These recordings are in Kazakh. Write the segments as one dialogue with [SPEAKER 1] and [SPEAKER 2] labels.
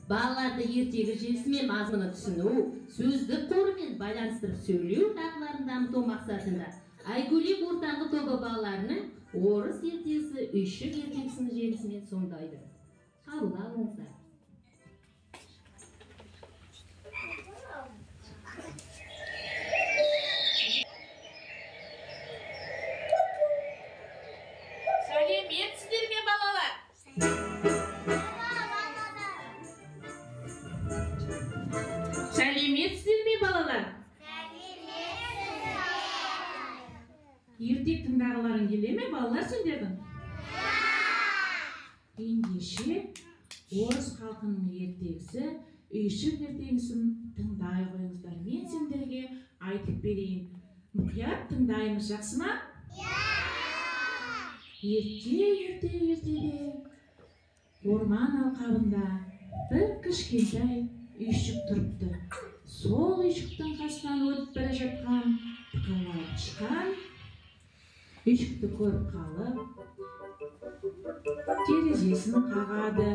[SPEAKER 1] Балаларды ертегі желісімен мазмұны түсіну, сөздік қорымен байланыстырып сөйлеу дағдыларын дамыту мақсатында Айгөлек ортаңғы тобы балаларының орыс ертегісі үйшік ертегісінің желісімен сомдайды. Қабыл алыңыздар.
[SPEAKER 2] Сәлеметсіздер ме, балалар? Сәлеметсіздер ме, балалар? Ертек тыңдағыларың келе ме, балалар, сендердің? Ендеше, орыс халқының ертегісі үйшік ертегісін тыңдай қойыңыздар. Мен сендерге айтып берейін. Мұқият тыңдаймыз, жақсы ма? Ерте, ерте, ертеде орман алқабында бір кішкентай үйшік тұрыпты. Сол үйшіктің қасынан өтіп бара жатқан тықырлауық тышқан үйшікті көріп қалып, терезесін қағады.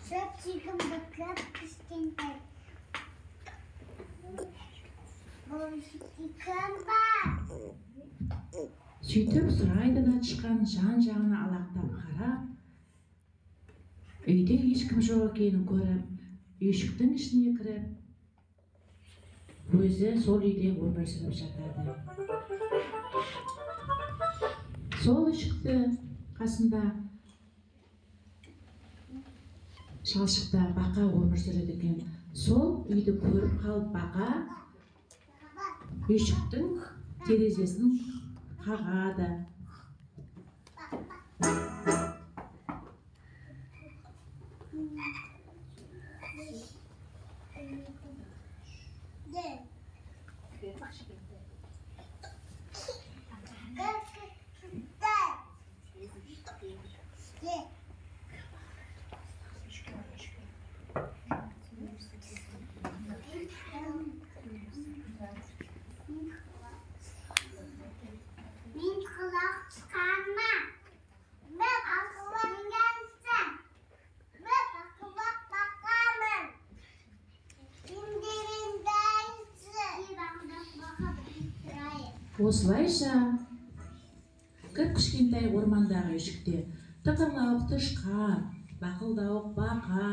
[SPEAKER 3] Шөпшегімді кіп кішкентай. Бұл үйшікте кім бар?
[SPEAKER 2] Сөйтіп сұрайды да тышқан жан-жағына алақтап қарап, үйде ешкім жоқ екенін көріп, үйшіктің ішіне кіріп, өзі сол үйде өмір сүріп жатады. Сол үйшікті қасында шалшықта бақа өмір сүреді екен. Сол үйді көріп қалып бақа үйшіктің терезесін қағады.
[SPEAKER 3] Мен құлақ тышқанмын. Мен ақылы кеңесші. Мен ақылы бақамын.
[SPEAKER 2] Осылайша кіп-кішкентай ормандағы үйшікте тықырлауық тышқан, бақылдауық бақа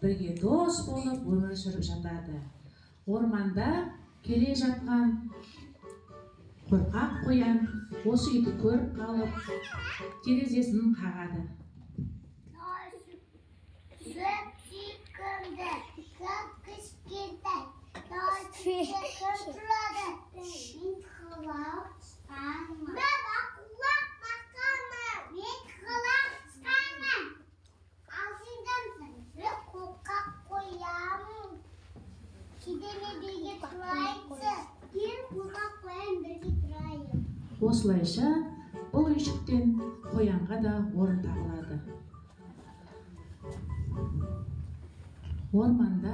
[SPEAKER 2] бірге дос болып өмір сүріп жатады. Орманда келе жатқан қорқақ қоян осы үйді көріп қалып, терезесін қағады.
[SPEAKER 3] Шөпшегімді кіп кішкентай. Кім тұрады? Мен құлақ тышқанмын. Мен ақылы бақамын. Мен құлақ тышқанмын. Ал сен кімсің? Мен қорқақ қоянмын. Сендермен бірге тұрайыншы. Мен қорқақ қоян бірге тұрайын.
[SPEAKER 2] Осылайша бұл үйшіктен қоянға да орын табылады. Орманда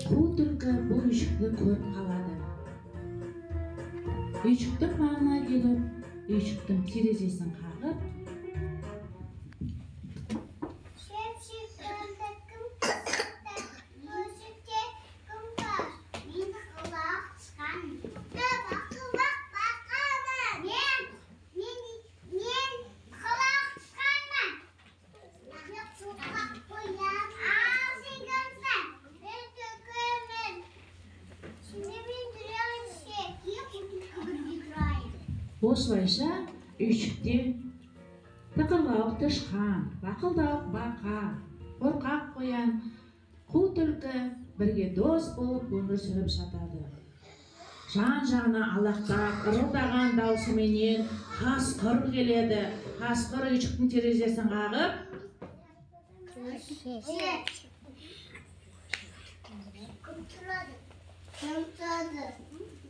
[SPEAKER 2] қу түлкі бұл үйшікті көріп қалады. Үйшіктің маңына келіп, үйшіктің терезесін қағып,
[SPEAKER 3] Шөпшегімді кім кішкентай? Үйшікте кім бар? Мен құлақ тышқанмын. Мен ақылы бақамын. Мен құлақ тышқанмын. Мен қорқақ қоянмын. Ал сен кімсің? Мен түлкімін. Сендермен тұрайыншы. Мен түлкі бірге тұрайын.
[SPEAKER 2] Осылайша үйшікте тықырлауық тышқан, бақылдауық бақа, қорқақ қоян, қу түлкі бірге дос болып өмір сүріп жатады. Жан-жағына алақтап, ырылдаған даусыменен қасқыр келеді. Қасқыр үйшіктің терезесін қағып,
[SPEAKER 3] Кім тұрады? Кім тұрады?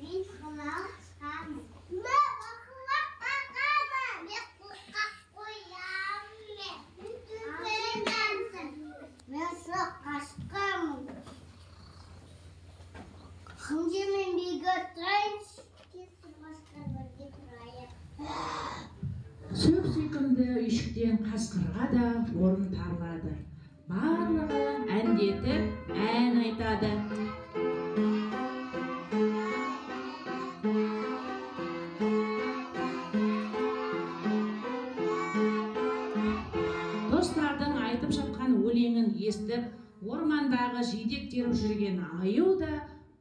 [SPEAKER 3] Мен құлақ тышқанмын. Мен ақылы бақамын. Мен биге тұрайыншы. Бірге тұрайық.
[SPEAKER 2] Сөп сүйкімді үйшіктен қасқырға да орын табылады. Барлығы әндетіп ән айтады. Достардың айтып жатқан өлеңін естіп, ормандағы жидек теріп жүрген аю да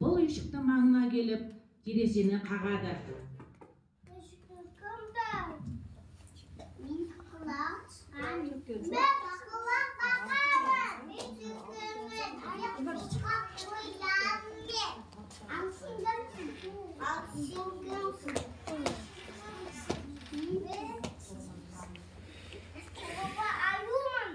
[SPEAKER 2] бұл үйшіктің маңына келіп, терезені қағады.
[SPEAKER 3] Үйшікті кім бар? Мен құлақ тышқан. Мен құлақ бақамын. Мен түлкімін. Аяқ суға қоямын мен. Ал сен кімсің? Ал сен кімсің? Мен баба аюмын.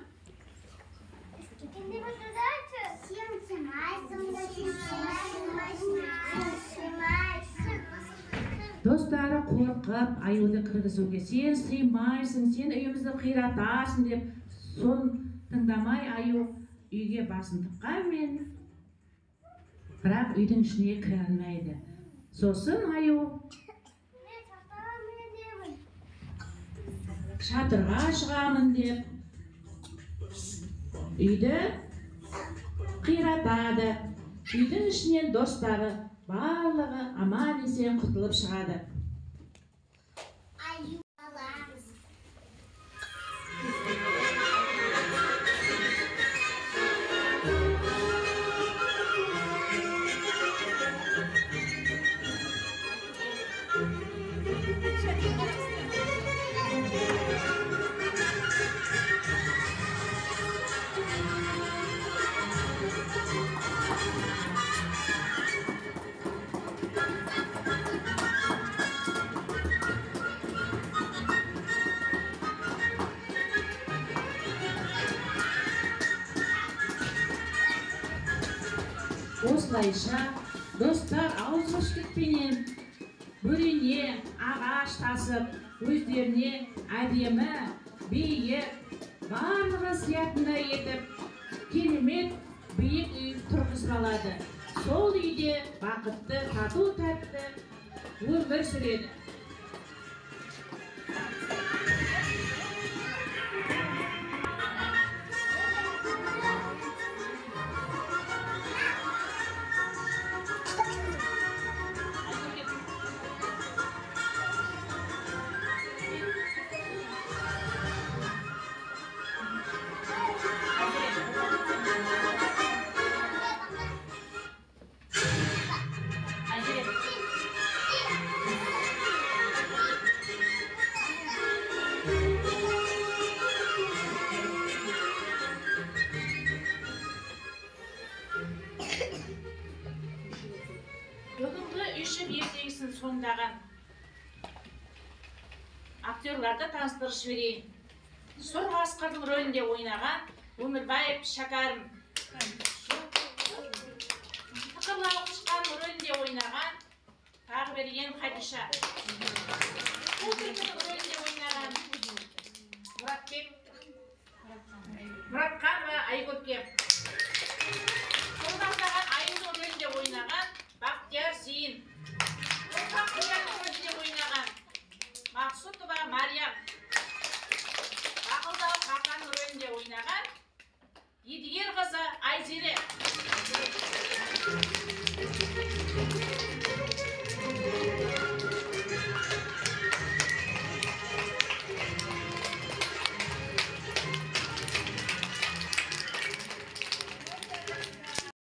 [SPEAKER 3] Кімде отырады? Сен сыймайсың да, сен сыймайсың, сен сыймайсың.
[SPEAKER 2] Достары қорқып аюды кіргізуге, сен сыймайсың, сен үйімізді қиратасың деп, сон тыңдамай аю үйге басын тыққанмен, бірақ үйдің ішіне кіре алмайды. Сосын аю
[SPEAKER 3] Мен шатырға мінемін.
[SPEAKER 2] шатырға шығамын деп үйді қиратады. Үйдің ішінен достары барлығы аман есен құтылып шығады.
[SPEAKER 3] Аю аламыз.
[SPEAKER 2] Осылайша достар ауызбіршілікпенен бөрене ағаш тасып, өздеріне әдемі, биік, барлығы сиятындай етіп, керемет биік үй тұрғызып алады. Сол үйде бақытты, тату тәтті өмір сүреді. Бүгінгі үйшік ертегісін сомдаған актерларды таныстырып жіберейін. Сұр қасқырдың рөлінде ойнаған Өмірбаев Шәкәрім. Тықырлауық тышқанның рөлінде ойнаған Тағыберген Хадиша. Қу түлкінің рөлінде ойнаған Мұратбек Мұратқанова Айкөркем. Сорғақтаған аюдың рөлінде ойнаған Бақтияр Зейін. Қорқақ қоянның рөлінде ойнаған Мақсұтова Мариям. Бақылдауық бақаның рөлінде ойнаған Едігер қызы Айзере.